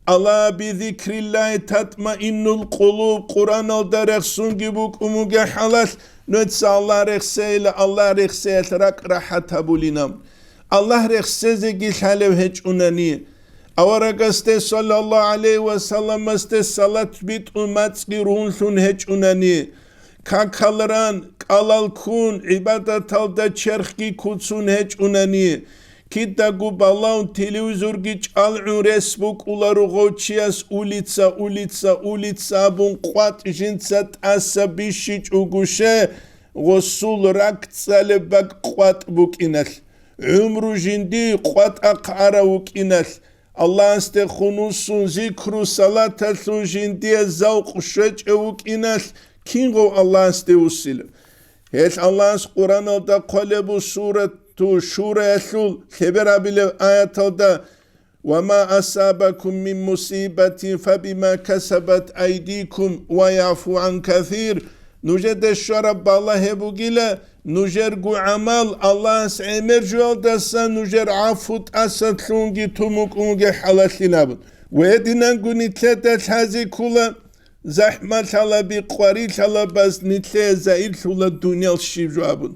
«Ала бизикриллагьи татмаиннул къулуб», Къураналда рехсунги букӀун бугеб хӀалалъ, нуца Аллагь рехсейила, Аллагь рехсеялъ ракӀ рахӀат гьабулин абун. Аллагь рехсезеги лъалев гьечӀунани, аварагасде саллаллагьу гӀалайгьи ва салламасде салат битӀун мацӀги рунлъун гьечӀунани, какал ран, кӀалал ккун, гӀибадаталда черхги куцун гьечӀунани, кидаго балагьун телевизорги чӀалгӀун рес букӀуларо гъов чияс улица, улица, улица абун къватӀ жинца тӀаса бищичӀого, гъосул ракӀ цӀалеб бакӀ къватӀ букӀиналъ, гӀумру жинди къватӀахъ арав вукӀиналъ, Аллагьасде хунусун зикру-салаталъул жиндие завкъ щвечӀев вукӀиналъ, кинго Аллагьасде вуссила? Гьелъ Аллагьас Къураналда хъвалеб буго сурату Шураялъул лъеберабилеб аяталда: «Ва ма асабакум мин мусибатин фабима касабат айдикум ва яфу гӀан касир». Нужеда щвараб балагь гьеб бугила, нужерго гӀамал Аллагьас гӀемер жоялдаса нужер гӀафу тӀасалъунги тун букӀунги хӀалаллъин абун. Гьединанго нилъеда лъази ккола, захӀмалъалаби къварилъалабаз нилъее заиблъула дуниял щиб жо абун.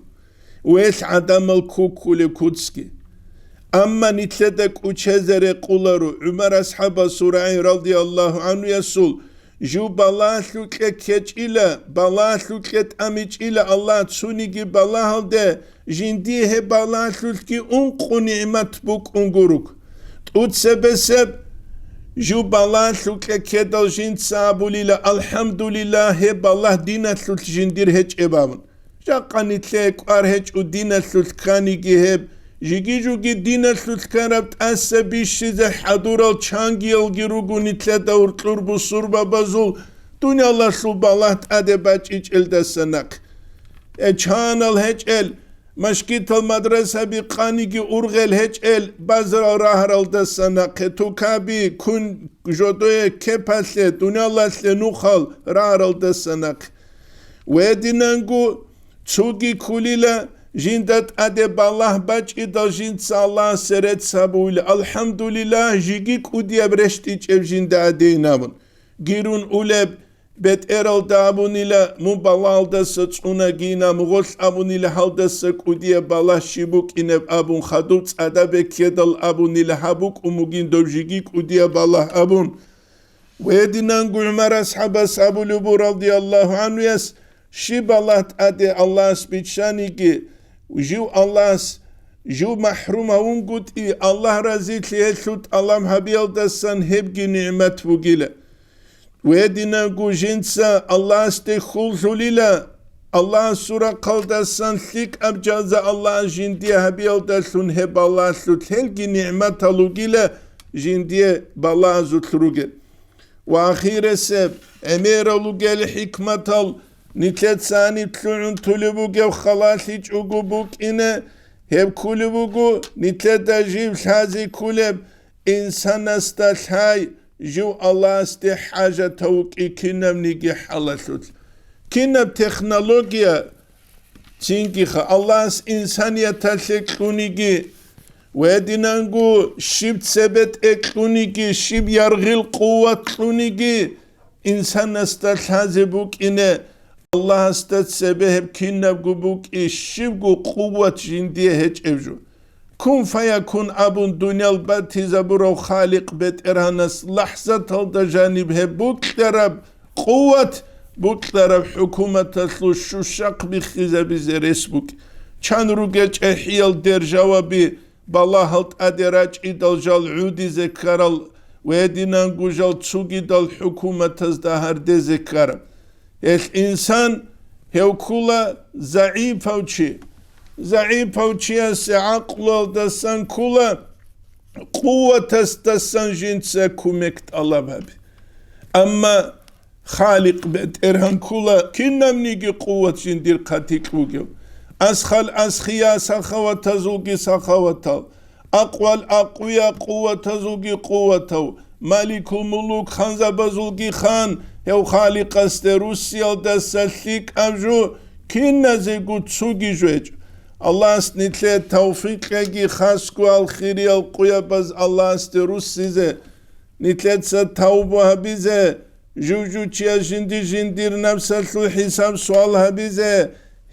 Гьелъ гӀадамал куккулеб куцги. Амма нилъеда кӀучезе рекъоларо, ГӀумар асхӀабасул рагӀи радияллагьу гӀанхуясул: «Жив балагьлъукье ккечӀила, балагьлъукье тӀамичӀила Аллагь цониги балагьалде, жиндие гьеб балагьлъулъги ункъо нигӀмат букӀун гуруг». ТӀуцебесеб жив балагьлъукье ккедал жинца абулила: «АлхӀамдулиллагь, гьеб балагь диналъулъ жиндир гьечӀеб», – абун. Жакъа нилъее кӀвар гьечӀо диналъулъ кканиги гьеб, жиги-жуги диналъулъ ккараб тӀаса бищизе хӀадурал чангиялги руго нилъеда гьоркьор бусурбабазул дуниялалъул балагь тӀаде бачӀичӀелдаса нахъ. Э, чанал гьечӀел, машгитал мадрасаби къаниги ургъел гьечӀел базарал рагьаралдаса нахъе, тукаби ккун жодое кепалъе, дуниялалъе нухал рагьаралдаса нахъе. Гьединанго цоги кколила, жинда тӀаде балагь бачӀидал жинца Аллагьасе рецц гьабуила. АлхӀамдулиллагь, жеги кӀудияб рещтӀичӀеб жинда гӀадейин абун. Гирун улеб бетӀералда абунила, мун балагьалдаса цӀунагийин, мугъолъ абунила, гьалдаса кӀудияб балагь щиб букӀинеб абун, хадуб цӀадаб беккедал абунила, гьаб букӀун бугин доб жеги кӀудияб балагь абун. Гьединанго ГӀумар асхӀабас абулеб буго, радияллагьу гӀанхуяс, щиб балагь тӀаде Аллагьас биччаниги, жив Аллагьас, жив махӀрум гьавунгутӀи, Аллагь разилъи гьелъул тӀалаб гьабиялдасан гьебги нигӀмат бугила. Гьединанго жинца Аллагьасде хьул лъулила, Аллагьасул рахъалдасан лъикӀаб жаза Аллагьас жиндие гьабиялдалъун гьеб балагьалъулъ гьелги нигӀматал ругила жиндие балагьазулъ ругел. Ва ахиресеб, гӀемерал ругел хӀикматал, нилъеца гьаниб лъугӀун толеб бугеб халалъичӀого букӀине, гьеб кколеб буго, нилъеда жив лъазе кколеб, инсанасда лъай, жив Аллагьасде хӀажатав вукӀи кинабниги хӀалалъулъ. Кинаб технология, Цинги-ха Аллагьас инсанияталъе кьуниги, гьединанго щиб цебетӀе кьуниги, щиб яргъил къуват кьуниги, инсанасда лъазе букӀине, Аллагьасда цебе гьеб кинабго букӀи, щибго къуват жиндие гьечӀеб жо. Кун фаякун абун дуниял батизабурав Халикъ БетӀергьанас лахӀзаталда жаниб гьеб букьараб къуват, букьараб хӀукуматалъул щущахъ биххизабизе рес букӀ. Чан ругел чӀехӀиял державаби балагьал тӀаде рачӀидал жал гӀудизе ккарал ва гьединанго жал цугидал хӀукуматазда гьардезе ккараб. Гьелъ инсан гьев ккула загӀипав чи. ЗагӀипав чиясе гӀакълуялдасан ккула, къуватасдасан жинца кумек тӀалаб гьабе. Амма Халикъ БетӀергьан ккула кинабниги къуват жиндир хъатикь бугев. Асхал асхия сахаватазулги сахаватав, акъвал акъвия къуватазулги къуватав, маликул-мулук ханзабазулги хан, гьев Халикъасде руссиялдаса лъикӀаб жо, киназего цуги жо гьечӀо. Аллагьас нилъее тавфикъ кьеги, хасго ал хириял къуябаз Аллагьасде руссизе, нилъеца тавба гьабизе, жужучияс жинди-жиндир напсалъул хӀисаб-суал гьабизе,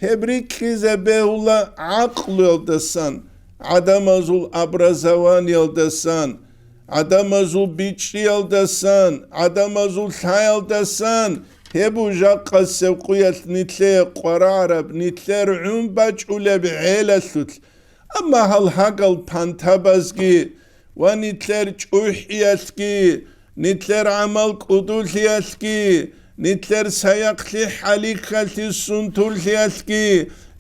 гьеб рикӀкӀизе бегьула гӀакълуялдасан, гӀадамазул образованиялдасан, гӀадамазул бичӀчӀиялдасан, гӀадамазул лъаялдасан, гьеб жакъасеб къуялъ нилъее къварагӀараб, нилъер гӀун бачӀулеб гӀелалъулъ. Амма гьал гьагал пантабазги ва нилъер чӀухӀиялъги, нилъер гӀамал кӀудулъиялъги, нилъер саяхълъи хӀалихьалъи сунтулъиялъги,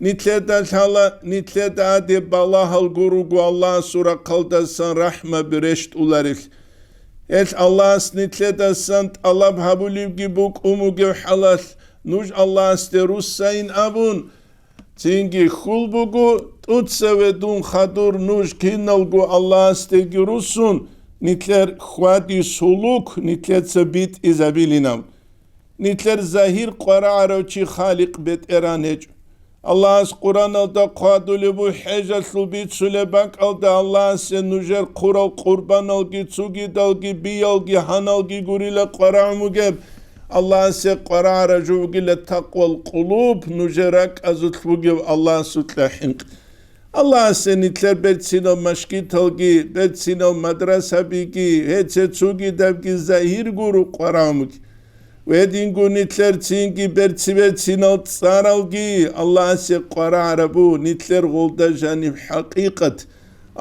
нилъеда лъала, нилъеда гьаде балагьал гуруго Аллагьасул рахъалдасан рахӀмаби рещтӀуларелъ. Гьелъ Аллагьас нилъедасан тӀалаб гьабулебги букӀун бугев хӀалалъ, нуж Аллагьасде руссайин абун, цинги хьул буго, тӀуцаве дун хадур нуж киналго Аллагьасдеги руссун, нилъер хьвади сулук нилъеца битӀизабилинав. Нилъер загьир къварагӀарав чи Халикъ БетӀергьан гьечӀо. Аллагьас Къураналда хъвадулеб буго хӀежалъул бицулеб бакӀалда Аллагьасе нужер хъурал къурбаналги цугидалги биялги гьаналги гурила къварагӀун бугеб. Аллагьасе къварагӀарав жо вугила такъвал къулуб, нужер ракӀазулъ бугев Аллагьасукьа хӀинкъи. Аллагьасе нилъер берцинал машгиталги, берцинал мадрасабиги, гьеце цугидабги загьир гуро къварагӀун буги. Гьединго нилъер цинги берци-берцинал цӀаралги Аллагьасе къварагӀарабу нилъер гъолда жаниб хӀакъикъат.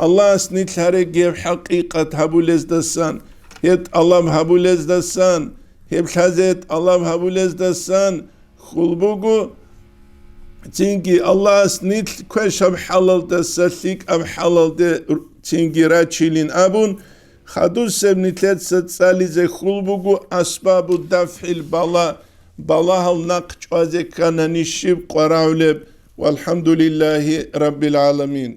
Аллагьас нилъ гьареги гьеб хӀакъикъат гьабулездасан, гьеб тӀалаб гьабулездасан, гьеб лъазе тӀалаб гьабулездасан хьул буго, цинги Аллагьас нилъ квешаб хӀалалдаса лъикӀаб хӀалалде цинги рачилин абун, хадусеб нилъеца цӀализе хьул буго асбабу дафгӀил бала, балагьал нахъ чӀвазе кканани щиб къварагӀулеб. ВалхӀамдулиллагьи раббил гӀаламин.